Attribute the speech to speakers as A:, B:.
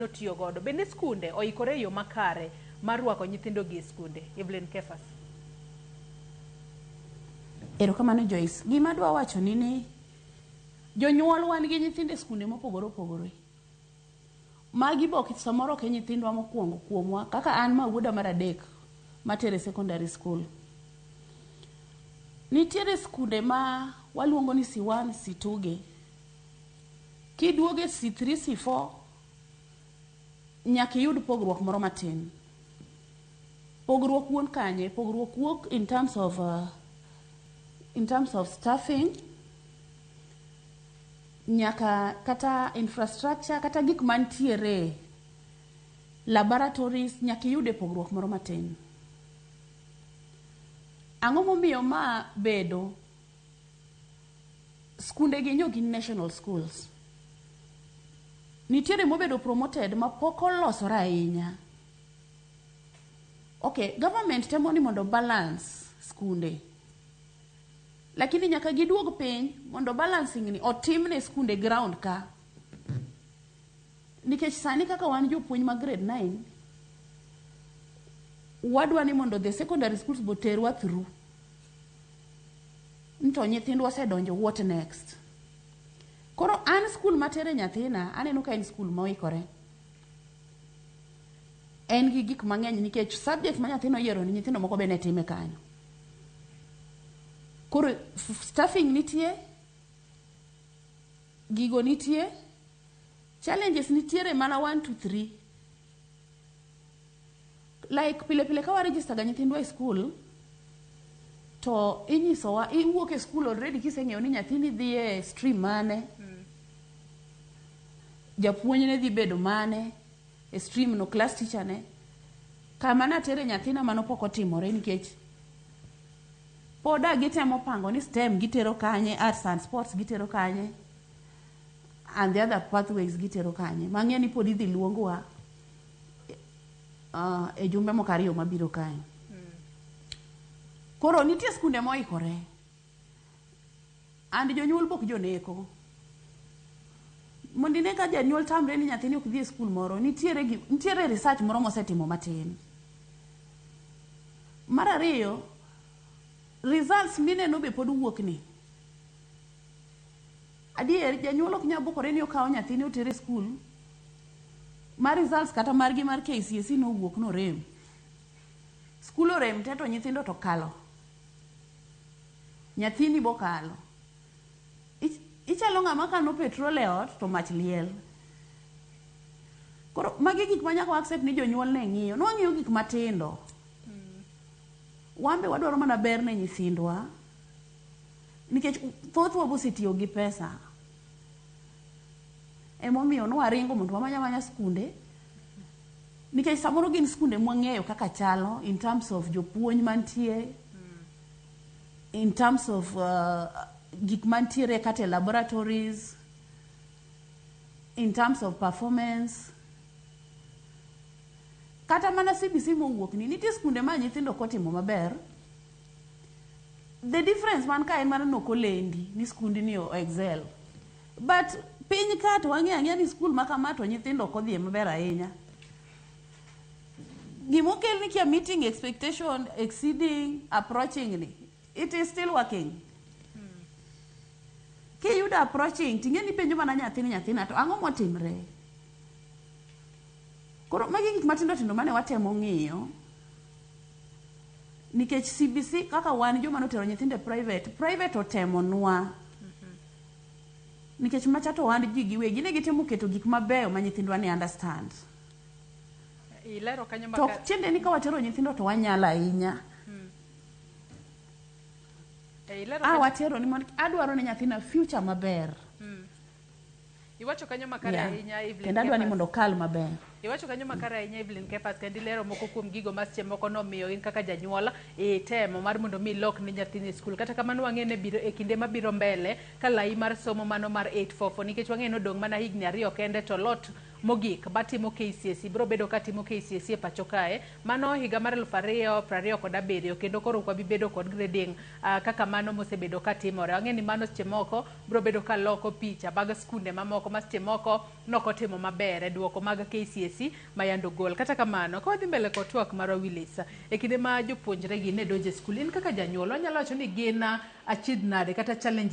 A: Otiyo godo. Bende skunde oikore e yo makare mar rwako nyithindo gi e skunde? Evelyn Kefas.
B: Erokamano, Joyce. Gima adwa wacho ni jonyuol wan gi nyithindo e skunde mopogore opogore. Magi be ok samoro ok e nyithindwa mokwongo kuomwa. Kaka an ma wuoda mar adek matere secondary school. Nitiere skunde ma waluongo ni C1, C2 gi. Kiduogo e C3, C4, nyaka iyud pogruok moro matin. Pogruok wuon kanye? Pogruok wuok in terms of staffing, nyaka kata infrastructure, kata gik mantiere laboratories, nyaka iyude pogruok moro matin. Ang'o momiyo ma bedo? Skunde gi nyo gin national schools. Nitiere mobedo promoted ma pok olosore ahinya. Okay, government temo ni mondo balance skunde. Lakini nyaka giduog piny mondo balancing ni otim ne skunde ground ka. Nikech sani kaka wan jopuonj mag grade 9, wadwa ni mondo the secondary schools bo terwa through. To nyithindwa osedonjo, what next? Koro an skul matere nyathina aneno ka en skul moikore. En gi gik mang'eny nikech subject ma nyathino oyiero ni nyithindo moko be ne time kanyo. Koro staffing nitie, gigo nitie, challenges nitiere mana 1 2 3. Like pile pile ka wa register ga nyithindwa e skul to inyisowa iwuok e skul already kiseng'eyo ni nyathini dhi e stream mane, japuonj ne dhi bedo mane e stream no, class teacher ne. Kama natere nyathina mano pok otimore nikech pod a gitemo pango ni STEM gitero kanye, arts and sports gitero kanye, and the other pathways gitero kanye. Mang'e ni pod idhi luongwa e jumbe moko 2 mabiro kae. Koro nitie skunde moikore. And jonyuol bok joneko. Mondo ine ka janyuol tamre ni nyathini ok dhi e skul moro, nitiere research moro mosetimo matin. Mar ariyo, results mineno be pod wuok ni. Adier, janyuol ok nyal bukore ni okawo nyathine otere e skul ma results kata margi mar KCSE nowuok norem. Skul orem te to nyithindo to kalo. Nyathini bokalo. Ichalo ng'ama kano petrol e ot to mach liel. Koro magi gik ma nyaka wa accept ni jonyuol ne ng'iyo. Nwang'iyo gik matindo. Wan be wadwaro mana ber ne nyithindwa. Nikech thothwa bosetiyo gi pesa. Emomiyo nwaringo mondo wamany amanya skunde. Nikech samoro gin skunde mwang'eyo kaka chalo in terms of jopuonj mantie, in terms of gik mantiere kata e laboratories, in terms of performance. Kata mana CBC mowuok ni, nitie skunde ma nyithindo ok otimo maber. The difference man ka en mana ni ok olendi ni skundni o excel. But piny ka to wang'eyo ang'eya ni skul ma kama to nyithindo ok odhiye maber ahinya. Gimokel ni kia meeting expectation, exceeding, approaching ni, it is still working. Kiyudo approaching, ting'e ni penjo mana nyathini, nyathina to ang'o motimre? Koro magi gik matindo tindo mane watemo ng'iyo. Nikech CBC kaka wan joma notero nyithindo e private, private otemonwa. Nikech macha to wan ji giwegi ne gitemo keto gik mabeyo ma nyithindwa ne understand.
A: Ilero kanyo.
B: To ok tiende ni ka watero nyithindo to wanyalo ahinya.
A: Ilero
B: A
A: kanyo.
B: Watero ni mondo adwaro ne nyathina future maber.
A: Iwacho kanyo makare ahinya, Evelyn
B: Kendo adwa ni
A: Kefas.
B: mondo okal maber.
A: Iwacho kanyo makare ahinya, Evelyn Kefas, kendo ilero moko kuom gigo ma seche moko nomiyo in kaka janyuol itemo mar mondo mi ilok ne nyathini e skul. Kata kamano wang'e ni biro e kinde mabiro mbele ka lai mar somo mano mar 844, nikech wang'e ni odong' mana higni 2 kende to lot. Mogik matimo KCSE biro bedo katimo KCSE e pacho kae mano higa mar 2027, kendo koro ok wabi bedo kod grading kaka mano mosebedo katimore. Wang'e ni mano seche moko biro bedo kaloko picha mag skunde mamoko ma seche moko nokotimo maber e duoko mag KCSE ma yande ogol. Kata kamano, ka wadhi mbele kod twak marwa, Willis, e kinde ma jopuonjre gi ne donjo e skul, in kaka janyuol wanyalo wacho ni gin achiedh nade kata challenges